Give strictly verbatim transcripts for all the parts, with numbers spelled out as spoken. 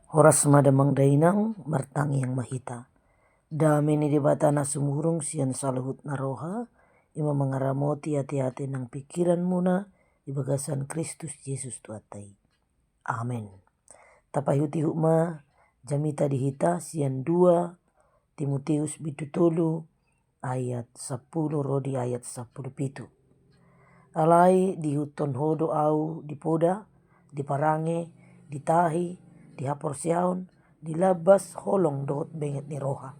Horas ma damang dainang, martangiang ma hita. Dame ni Debata na sumurung sian saluhut na roha, i ma mangaramoti ateate nang pingkiranmuna di bagasan Kristus Jesus Tuhanta i. Amen. Tapaihutihut ma jamita di hita sian dua Timoteus bindu tolu ayat sampulu ro di ayat sampulu pitu. Alai diihuthon ho do ahu di poda, di parange, di tahi, di haporseaon, di lambas, holong dohot benget ni roha.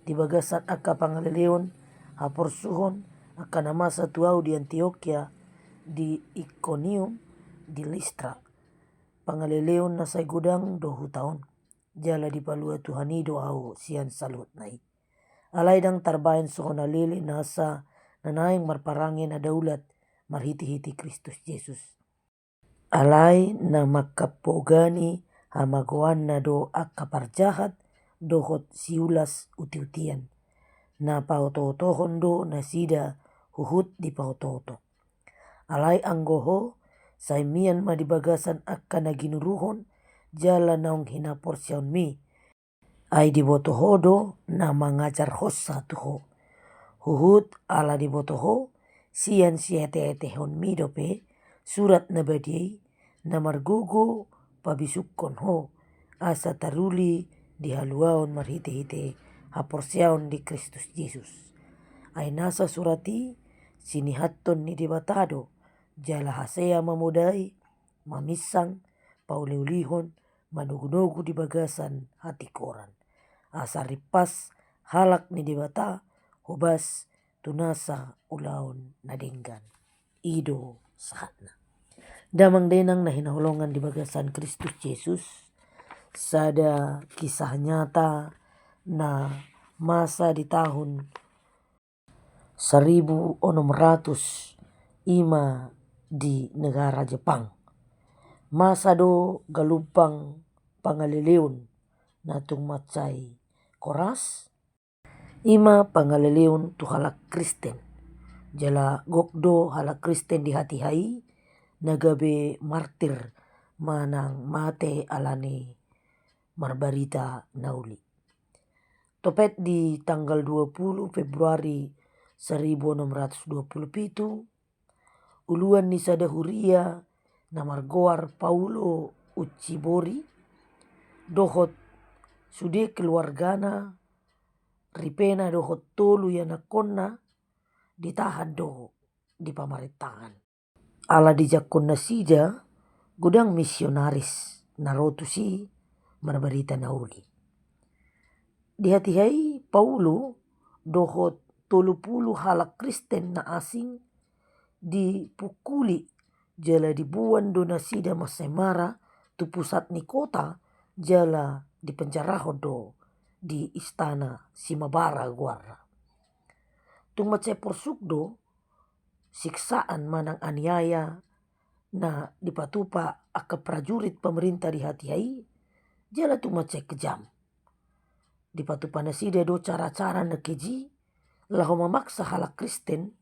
Di bagasan angka pangaleleon, haporsuhon, angka na masa tu ahu di Antiokia, di Ikonium, di Listra. Pangaleleon na sai godang do huta on, jala dipalua Tuhan i do ahu sian saluhutna i. Alai ndang tarbahen songon na lele nasa na naeng marparange na daulat marhitehite Kristus Jesus. Alai na manghampogani hamagoanna do angka parjahat dohot siulas utiutian. Na paotootohon do nasida huhut dipaotooto. Alai anggo ho, sai mian ma di bagasan angka na ginuruhon jala naung hinaporseaonmi. Ai diboto ho do na mangajarhonsa tu ho. Huhut ala diboto ho, sian sieteetehonmi dope Surat Na Badia i na margogo pabisukkon ho, asa taruli di haluaon marhitehite haporseaon di Kristus Jesus. Ai nasa surat i sinihathon ni Debata do, jala hasea mamodai, maminsang, pauliulihon, manogunogu di bagasan hatigoran. Asa rimpas halak ni Debata hobas tu nasa ulaon na denggan. I do sahatna. Damang dainang na hinaholongan di bagasan Kristus Jesus, sada kisah nyata na masa di tahun saribu onom ratus, i ma di negara Jepang. Masa do galumpang pangaleleon na tung mansai koras, i ma pangaleleon tu halak Kristen. Jala gok do halak Kristen di hatiha i na gabe martir manang mate ala ni marbarita na uli. Topet di tanggal dua puluh Februari saribu onom ratus dua puluh pitu, uluan ni sada huria na margoar Paulo Ucibori dohot sude keluargana, ripena dohot tolu ianakkonna ditahan do di pamarentangan. Ala dijangkon nasida godang misionaris na ro tusi marbarita na uli. Di hatiha i Paulo dohot tolu pulu halak Kristen na asing dipungkuli jala diboan do nasida mansai mara tu pusat ni kota jala dipenjarahon do di istana Shimabara goarna. Tung mansai porsuk do siksaan manang aniaya na dipatupa angka prajurit pamarenta di hatiha i, jala tung mansai kejam. Dipatupa nasida do cara-cara na keji laho mamaksa halak Kristen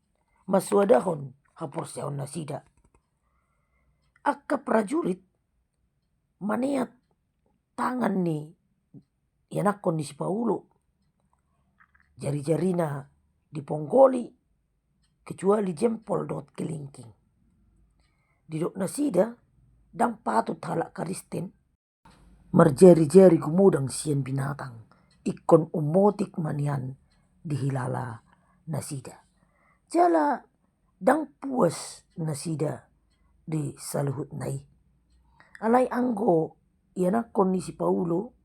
mansoadahon haporseaon nasida. Angka prajurit maneat tangan ni ianakkon ni si Paulo, jari-jarina diponggoli, kecuali jempol dohot kelingking. Didok nasida, ndang patut halak Kristen marjari-jari gumodang sian binatang, ingkon ummotik ma nian dihilala nasida. Jala ndang puas nasida di saluhutna i. Alai anggo ianakkon ni si Paulo,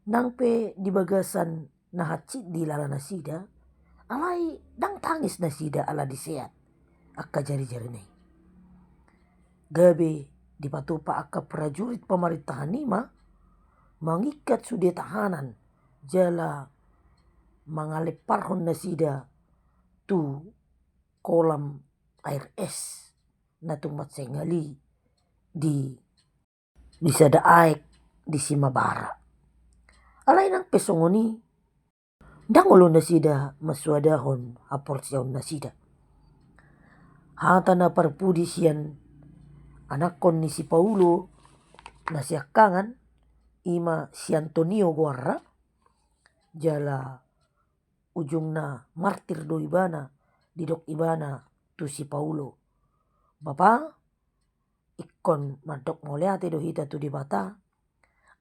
nang pe di bagasan na hansit dihilala nasida, alai ndang tangis nasida ala diseat angka jari-jarina i. Gabe dipatupa angka prajurit pamarentahan i ma mangingkat sude tahanan jala mangalemparhon nasida tu kolam air es na tung mansai ngali di, di sada aek di Shimabara. Alai nang pe songon i, ndang olo nasida mansoadahon haporseaon nasida. Hata na parpudi sian anakkon ni si Paulo na siangkangan, i ma si Antonio goarna, jala ujungna martir do ibana, didok ibana tu si Paulu: Bapa, ingkon mandok mauliate do hita tu Debata,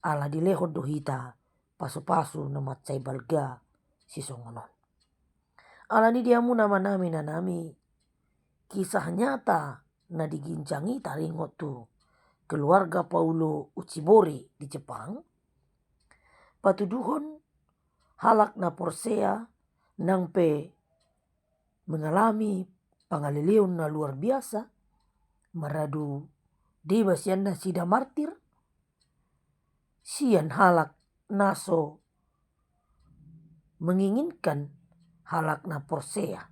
ala dilehon do hita pasupasu na mansai balga sisongon on. Alani i di hamu amanami, inanami, kisah nyata na diginjang i taringot tu keluarga Paulu Ucibori di Jepang, patuduhon halak na porsea nang pe mengalami pangaleleon na luar biasa, maradu deba sian nasida martir, sian halak na so menginginkan halak na porsea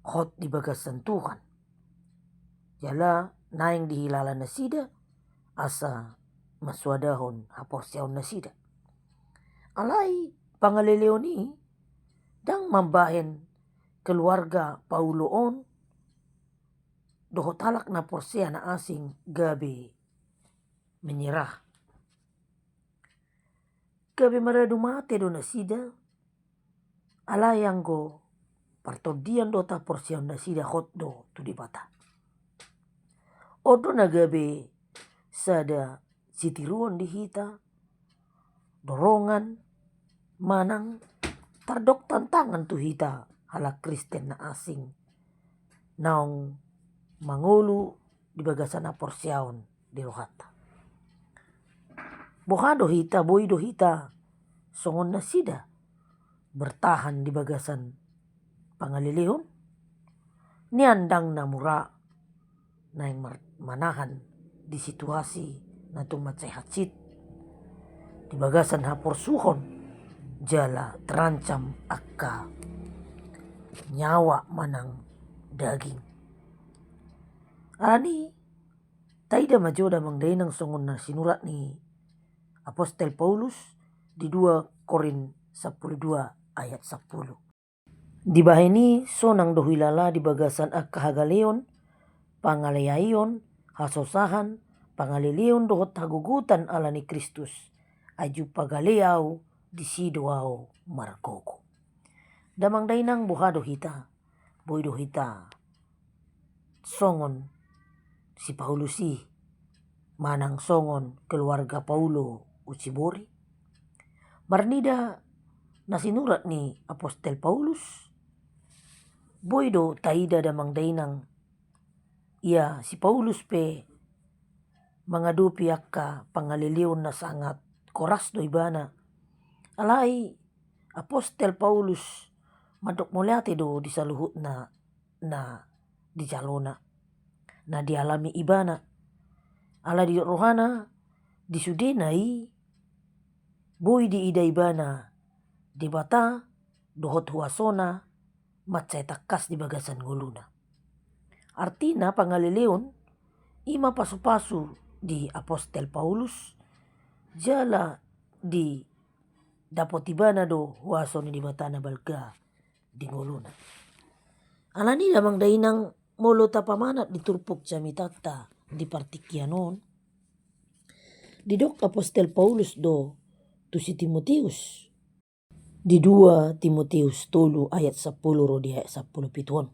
hot di bagasan Tuhan. Jala naeng dihilala nasida asa mansuadahon haporseaon nasida. Alai pangaleleon i ndang mambahen keluarga Paulu on dohot halak na porsea na asing gabe menyerah. Gabe maradu mate do nasida, alai anggo partondion dohot haporseaon nasida hot do tu Debata. On do na gabe sada sitiruon di hita, dorongan manang tardok tantangan tu hita halak Kristen na asing naung mangolu di bagasan haporseaon di rohanta. Boha do hita, boi do hita songon nasida bertahan di bagasan pangaleleon? Nian ndang na mura naeng mar-, manahan di situasi na tung mansai hansit di bagasan haporsuhon jala terancam angka nyawa manang daging. Alani i, taida ma jo damang dainang songon na sinurat ni apostel Paulus di dua Korint sampulu dua ayat sampulu. Dibahen i sonang do huilala di bagasan angka hagaleon, pangaleaion, hasosahan, pangaleleon dohot hagogotan alani Kristus, ai jumpa gale au, disi do au margogo. Damang dainang, boha do hita? Boi do hita songon si Paulus i, manang songon keluarga Paulu Ucibori? Marnida na sinurat ni apostel Paulus, boi do taida damang dainang, ia si Paulus pe mangadopi angka pangaleleon na sangat koras do ibana. Alai apostel Paulus mandok mauliate do di saluhutna na dijalona, na dialami ibana. Ala didok rohana, di sudena i boi diida ibana Debata dohot huasona mansai tangkas di bagasan ngoluna. Artina pangaleleon i ma pasupasu di apostel Paulus, jala didapot ibana do huaso ni Debata na balga di ngoluna. Alani i damang dainang, molo tapamanat di turpuk jamitanta di partingkian on, didok apostel Paulus do tu si Timoteus di dua Timoteus tolu ayat sampulu ro di ayat sampulu pitu on: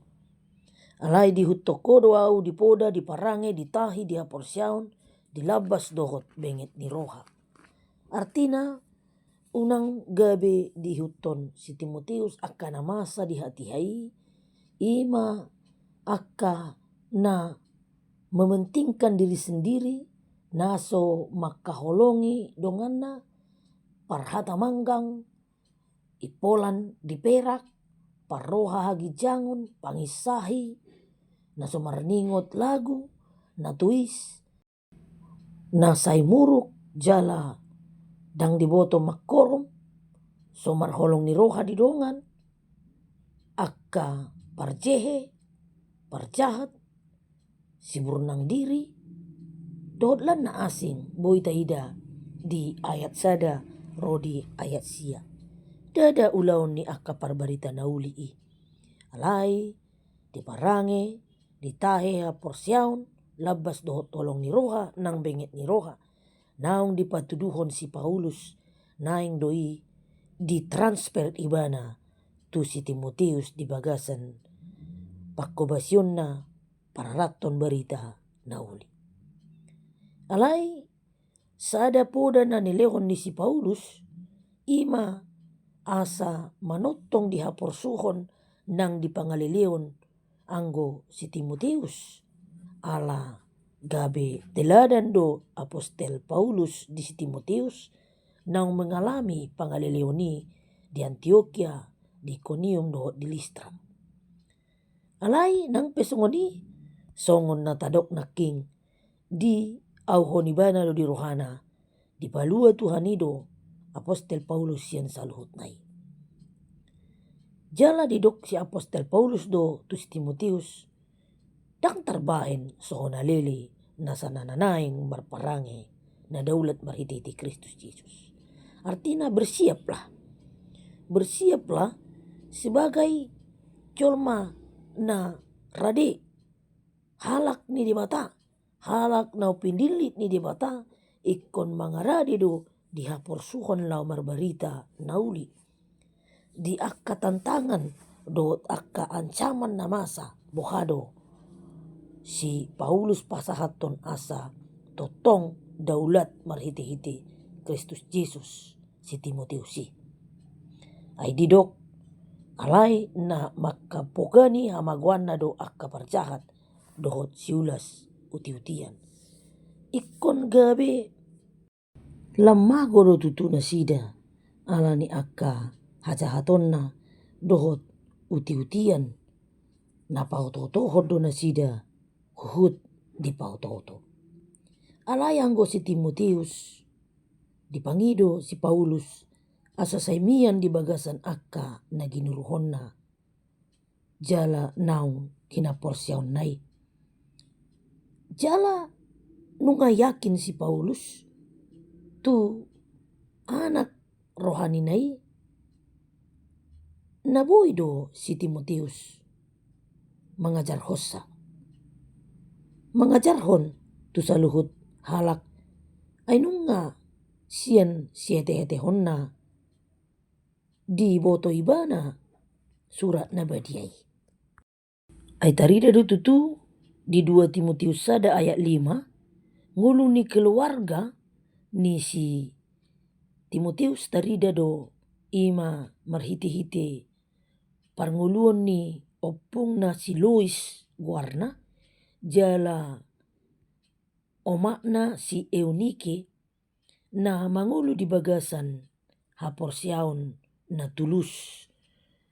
Alai diihuthon ho do au di poda, di parange, di tahi, di haporseaon, di lambas dohot benget ni roha. Artina, unang gabe diihuthon si Timoteus angka na masa di hatiha i, i ma angka na mementingkan diri sendiri, na so mangkaholongi donganna, parhata manggang, impolan di perak, parroha haginjangon, panginsahi, na so marningot lagu, na tuis, na sai muruk jala ndang diboto mangkorom, so marholong ni roha di dongan, angka parjehe, parjahat, siburnang diri, dohot lan na asing, boi taida di ayat sada ro di ayat sia. Ndada ulaon ni angka parbarita na uli i. Alai di parange, di tahi haporseaon, lambas dohot holong ni roha nang benget ni roha, naung dipatuduhon si Paulus, naeng do i ditransfer ibana tu si Timoteus di bagasan pangkobasionna pararathon barita na uli. Alai sada poda na nilehon ni si Paulus, i ma asa manongtong di haporsuhon nang di pangaleleon anggo si Timoteus. Ala gabe teladan do apostel Paulus di si Timoteus, naung mengalami pangaleleon i di Antiokia, di Ikonium dohot di Listra. Alai nang pe songon i, songon na tadok nangkin, diauhon ibana do di rohana, dipalua Tuhan i do apostel Paulus sian saluhutna i. Jala didok si apostel Paulus do tu si Timoteus, ndang tarbahen songon na lele na sanga na naeng marparange na daulat marhitehite Kristus Jesus. Artina bersiaplah. Bersiaplah sebagai jolma na rade, halak ni Debata, halak na pinillit ni Debata, ingkon mangarade do di haporsuhon laho marbarita na uli. Di angka tantangan dohot angka ancaman na masa, boha do si Paulus pasahathon asa tongtong daulat marhitehite Kristus Jesus si Timoteus i. Ai didok, alai na mangkapoga ni hamagoanna do angka parjahat dohot siulas utiutian. Ingkon gabe lam mago do tutu nasida ala ni angka hajahatonna dohot utiutian, na paotootohon do nasida huhut dipaotooto. Alai anggo si Timoteus, dipangido si Paulus asa sai mian di bagasan angka na ginuruhonna jala naung hinaporseaonna i. Jala nunga yakin si Paulus tu anak rohanina i, na boi do si Timoteus mangajarhonsa, mangajarhon tu saluhut halak, ai nunga sian sihetehetehonna diboto ibana Surat Na Badia i. Ai tarida do tutu di dua Timoteus sada ayat lima, ngolu ni keluarga ni si Timoteus tarida do, i ma marhitehite parngoluon ni ompungna si Lois goarna, jala omakna si Eunike, na mangolu di bagasan haporseaon na tulus,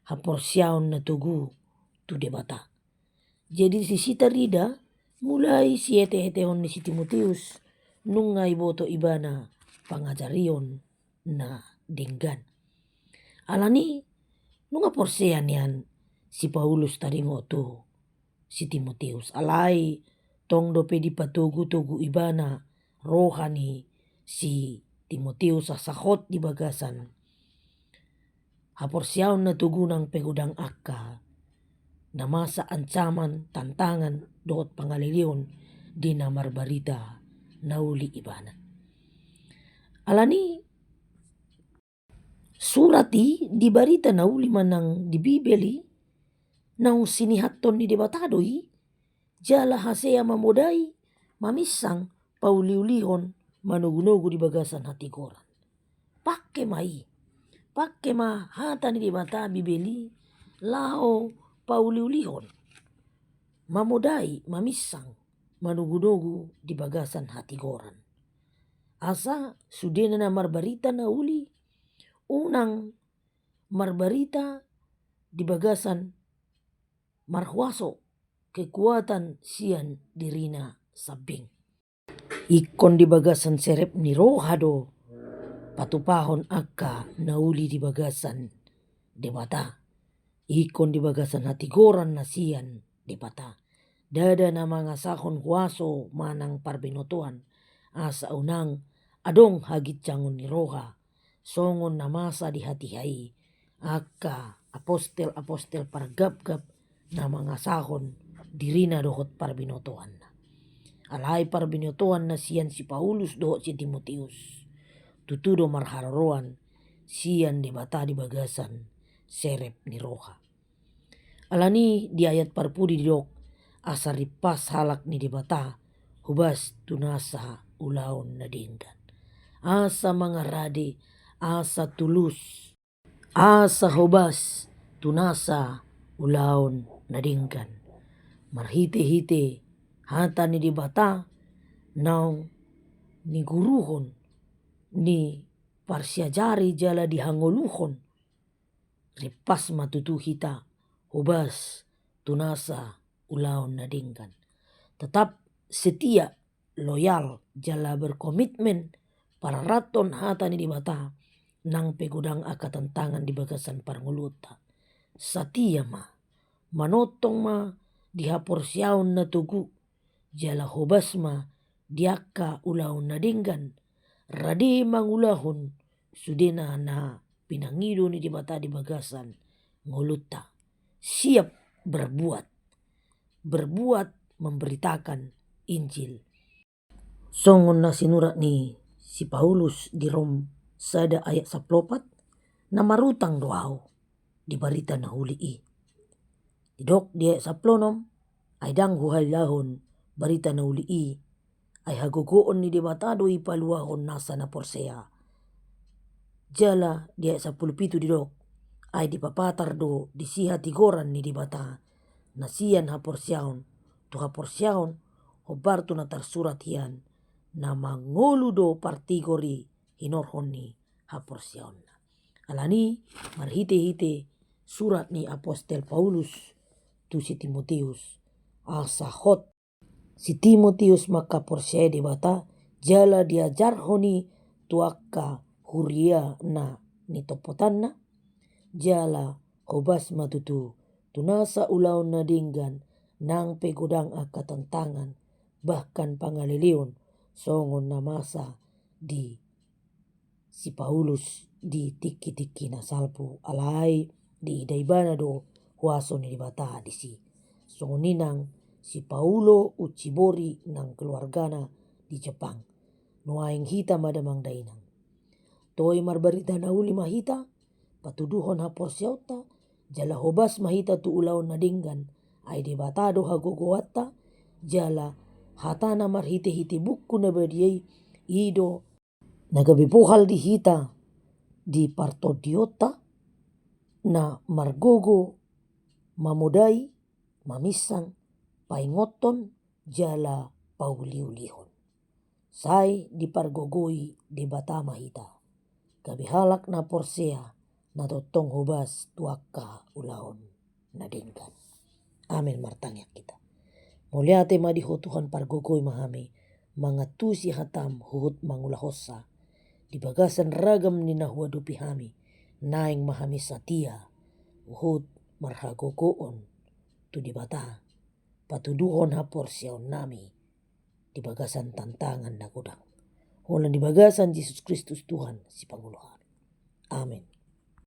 haporseaon na togu tu Debata. Jadi disi tarida, mulai sihetehetehon ni si Timoteus, nunga diboto ibana pangajarion na denggan. Alani nunga porsea nian si Paulus taringot tu si Timoteus. Alai tong dope dipatogutogu ibana roha ni si Timoteus asa hot di bagasan haporseaon na togu nang pe godang angka na masa, ancaman, tantangan dohot pangaleleon di na marbarita na uli ibana. Alani surat i di Barita Na Uli manang di Bibel i, naung sinihathon ni Debata do i, jala hasea mamodai, maminsang, pauliulihon, manogunogu di bagasan hatigoran. Pangke ma i, pangke ma hata ni Debata, Bibel i, laho pauliulihon, mamodai, maminsang, manogunogu di bagasan hatigoran. Asa sude na marbarita na uli, unang marbarita di bagasan marhuaso, kekuatan sian dirina sambing. Ingkon di bagasan serep ni roha do patupahon angka na uli di bagasan Debata. Ingkon di bagasan hatigoran na sian Debata. Ndada na mangasahon huaso manang parbinotoan, asa unang adong haginjangon ni roha, songon na masa di hatiha i angka apostel-apostel pargapgap na mangasahon dirina dohot parbinotoanna. Alai parbinotoan na sian si Paulus dohot si Timoteus, tutu do marharoroan sian Debata di bagasan serep ni roha. Alani di ayat parpudi didok, asa rimpas halak ni Debata hobas tu nasa ulaon na denggan. Asa mangarade, asa tulus, asa hobas tu nasa ulaon na denggan. Marhite-hite hata ni Debata naung niguruhon, niparsiajari jala dihangoluhon, rimpas ma tutu hita hobas tu nasa ulaon na denggan. Tetap setia, loyal, jala berkomitmen pararathon hata ni Debata nang pe godang angka tantangan di bagasan parngoluonta. Satia ma, manongtong ma di haporseaon na togu, jala hobas ma di angka ulaon na denggan, rade mangulahon sudena na pinangido ni Debata di bagasan ngolunta. Siap berbuat, berbuat memberitakan Injil. Songon na sinurat ni si Paulus di Rom sada ayat sampulu opat, na marutang do ahu di barita na uli i. Didok di ayat sampulu onom, ai ndang huhailahon barita na uli i, ai hagogoon ni Debata do i paluahon nasa na porsea. Jala di ayat sampulu pitu didok, ai dipapatar do disi hatigoran ni Debata, na sian haporseaon tu haporseaon, hombar tu na tarsurat hian, na mangolu do partigor i hinorhon ni haporseaonna. Alani marhite-hite surat ni apostel Paulus tu si Timoteus, asa hot si Timoteus mangkaporseai Debata, jala diajarhon i tu angka huria na nitompotanna, jala hobas ma tutu tu nasa ulaon na denggan, nang pe godang angka tantangan, bahkan pangaleleon, songon na masa di si Paulus di tingki-tingki na salpu, alai diida ibana do huaso ni Debata disi. Songon i nang si Paulo Ucibori nang keluargana di Jepang. Nuaeng hita ma damang dainang, toe marbarita na uli ma hita, patuduhon haporseaonta, jala hobas ma hita tu ulaon na denggan, ai Debata do hagogoonta, jala hatana marhite-hite buku na badia i, i do na gabe pohal di hita di partondionta, na margogo mamodai, maminsang, paingothon, jala pauliulihon. Sai dipargogoi Debata ma hita gabe halak na porsea, na tongtong hobas tu angka ulaon na denggan. Amen. Martangiang hita. Mauliate ma di Ho Tuhan, pargogoi ma hami mangantusi hatam huhut mangulahonsa di bagasan ragam ni na huadopi hami. Naeng ma hami satia huhut marhagogoon tu Debata, patuduhon haporseaonnami di bagasan tantangan na godang. Holan di bagasan Jesus Kristus Tuhan sipangolu hami. Amen.